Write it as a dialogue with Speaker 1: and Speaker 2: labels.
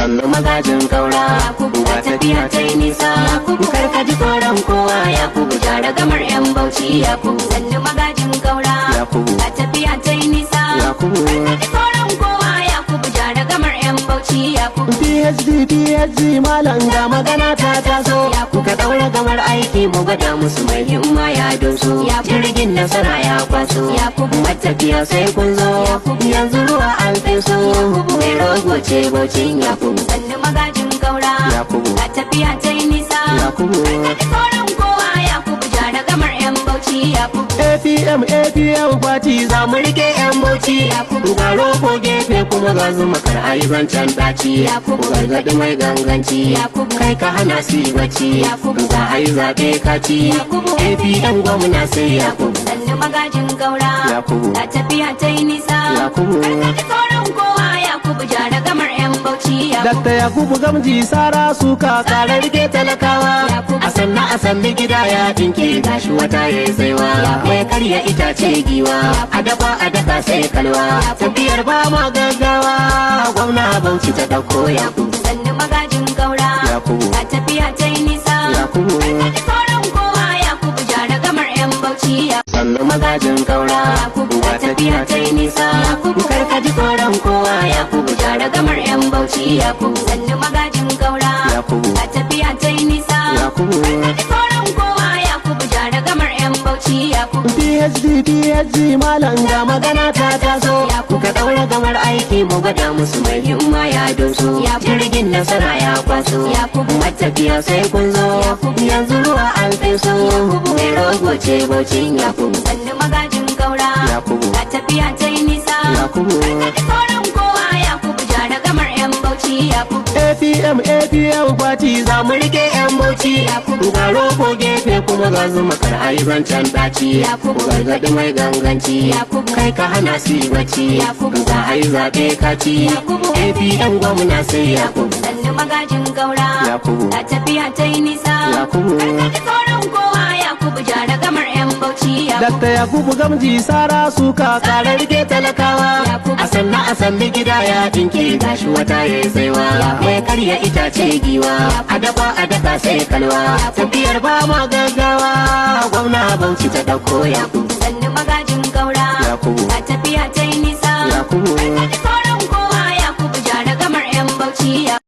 Speaker 1: Sannu Magajin Kaura.
Speaker 2: Yakubu.
Speaker 1: Ga tafiya ta yi nisa.
Speaker 2: Yakubu.
Speaker 1: Kar ka ji tsoron kowa, Yakubu, jara gamar yan Bauchi, Yakubu.
Speaker 2: Sannu Magajin Kaura.
Speaker 1: Yakubu.
Speaker 2: Ga tafiya ta yi nisa.
Speaker 1: Yakubu.
Speaker 2: Kar ka ji tsoron kowa, Yakubu, jara gamar yan Bauchi, Yakubu.
Speaker 1: PhD, PhD, malam, ga magana ta taso.
Speaker 2: Yakubu.
Speaker 1: Ka daura gamar aiki, mu gwada musu mai himma ya doso.
Speaker 2: Yakubu.
Speaker 1: Jirgin nasara ya kwaso.
Speaker 2: Yakubu.
Speaker 1: Matafiya sai kun zo.
Speaker 2: Yakubu.
Speaker 1: Yanzu ruwa an feso.
Speaker 2: Yakubu.
Speaker 1: Mai rogo ce Baucin Yakubu.
Speaker 2: Sannu Magajin Kaura.
Speaker 1: Yakubu.
Speaker 2: Ga tafiya ta yi nisa.
Speaker 1: Yakubu.
Speaker 2: Kar ka ji tsoron kowa, Yakubu, jara gamar yan Bauchi, Yakubu.
Speaker 1: APM, APM party, za mu rike yan Bauchi.
Speaker 2: Yakubu.
Speaker 1: Ga rogo gefe kuma ga zuma, kar a yi zancen ɗaci.
Speaker 2: Yakubu.
Speaker 1: Gargaɗi mai ganganci.
Speaker 2: Yakubu.
Speaker 1: Kai ka hana su yi bacci.
Speaker 2: Yakubu.
Speaker 1: Za a yi zaɓe kaci.
Speaker 2: Yakubu.
Speaker 1: APM gwamna sai Yakubu.
Speaker 2: Sannu Magajin Kaura.
Speaker 1: Yakubu.
Speaker 2: Ga tafiya ta yi nisa.
Speaker 1: Yakubu.
Speaker 2: Kar ka ji tsoron kowa, Yakubu, jara gamar yan Bauchi, Yakubu.
Speaker 1: Dakta Yakubu Gamji, sara suka kara rike talakawa.
Speaker 2: Yakubu.
Speaker 1: A sanna a sanni gida ya dinke, gashi wata ya yi saiwa.
Speaker 2: Yakubu.
Speaker 1: Mai karya itace giwa.
Speaker 2: Yakubu.
Speaker 1: A dafa a daka sai kalwa.
Speaker 2: Yakubu.
Speaker 1: Tafiyar ba ma gaggawa, gwamna Bauchi ta ɗauko Yakubu.
Speaker 2: Sannu Magajin Kaura.
Speaker 1: Yakubu.
Speaker 2: Ga tafiya ta yi nisa.
Speaker 1: Yakubu.
Speaker 2: Kar ka ji tsoron kowa, Yakubu, jara gamar yan Bauchi, Yakubu.
Speaker 1: Sannu Magajin Kaura.
Speaker 2: Yakubu.
Speaker 1: Ga tafiya ta yi nisa.
Speaker 2: Yakubu.
Speaker 1: Kar ka ji tsoron kowa, Yakubu, jara gamar yan Bauchi, Yakubu.
Speaker 2: Sannu Magajin Kaura.
Speaker 1: Yakubu.
Speaker 2: Ga tafiya ta yi nisa.
Speaker 1: Yakubu.
Speaker 2: Kar ka ji tsoron kowa, Yakubu, jara gamar yan Bauchi, Yakubu.
Speaker 1: PhD, PhD, malam, ga magana ta taso.
Speaker 2: Yakubu.
Speaker 1: Ka daura gamar aiki, mu gwada musu mai himma ya doso.
Speaker 2: Yakubu.
Speaker 1: Jirgin nasara ya kwaso.
Speaker 2: Yakubu.
Speaker 1: Matafiya sai kun zo.
Speaker 2: Yakubu.
Speaker 1: Yanzu ruwa an feso.
Speaker 2: Yakubu.
Speaker 1: Mai rogo ce Baucin Yakubu.
Speaker 2: Sannu Magajin Kaura.
Speaker 1: Yakubu.
Speaker 2: Ga tafiya ta yi nisa.
Speaker 1: Yakubu.
Speaker 2: Kar ka ji tsoron kowa, Yakubu, jara gamar yan Bauchi, Yakubu.
Speaker 1: APM, APM party, za mu rike yan Bauchi.
Speaker 2: Yakubu.
Speaker 1: Ga rogo gefe kuma ga zuma, kar a yi zancen ɗaci.
Speaker 2: Yakubu.
Speaker 1: Gargaɗi mai ganganci.
Speaker 2: Yakubu.
Speaker 1: Kai ka hana su yi bacci.
Speaker 2: Yakubu.
Speaker 1: Za a yi zaɓe kaci.
Speaker 2: Yakubu.
Speaker 1: APM gwamna sai Yakubu.
Speaker 2: Sannu Magajin Kaura.
Speaker 1: Yakubu.
Speaker 2: Ga tafiya ta yi nisa.
Speaker 1: Yakubu.
Speaker 2: Kar ka ji tsoron kowa, Yakubu, jara gamar yan Bauchi, Yakubu.
Speaker 1: Dakta Yakubu Gamji, sara suka kara rike talakawa.
Speaker 2: Yakubu.
Speaker 1: A sanna a sanni gida ya dinke, gashi wata ya yi saiwa.
Speaker 2: Yakubu.
Speaker 1: Mai karya itace giwa.
Speaker 2: Yakubu.
Speaker 1: A dafa a daka sai kalwa.
Speaker 2: Yakubu.
Speaker 1: Tafiyar ba ma gaggawa, gwamna Bauchi ta ɗauko Yakubu.
Speaker 2: Sannu Magajin Kaura.
Speaker 1: Yakubu.
Speaker 2: Ga tafiya ta yi nisa.
Speaker 1: Yakubu.
Speaker 2: Kar ka ji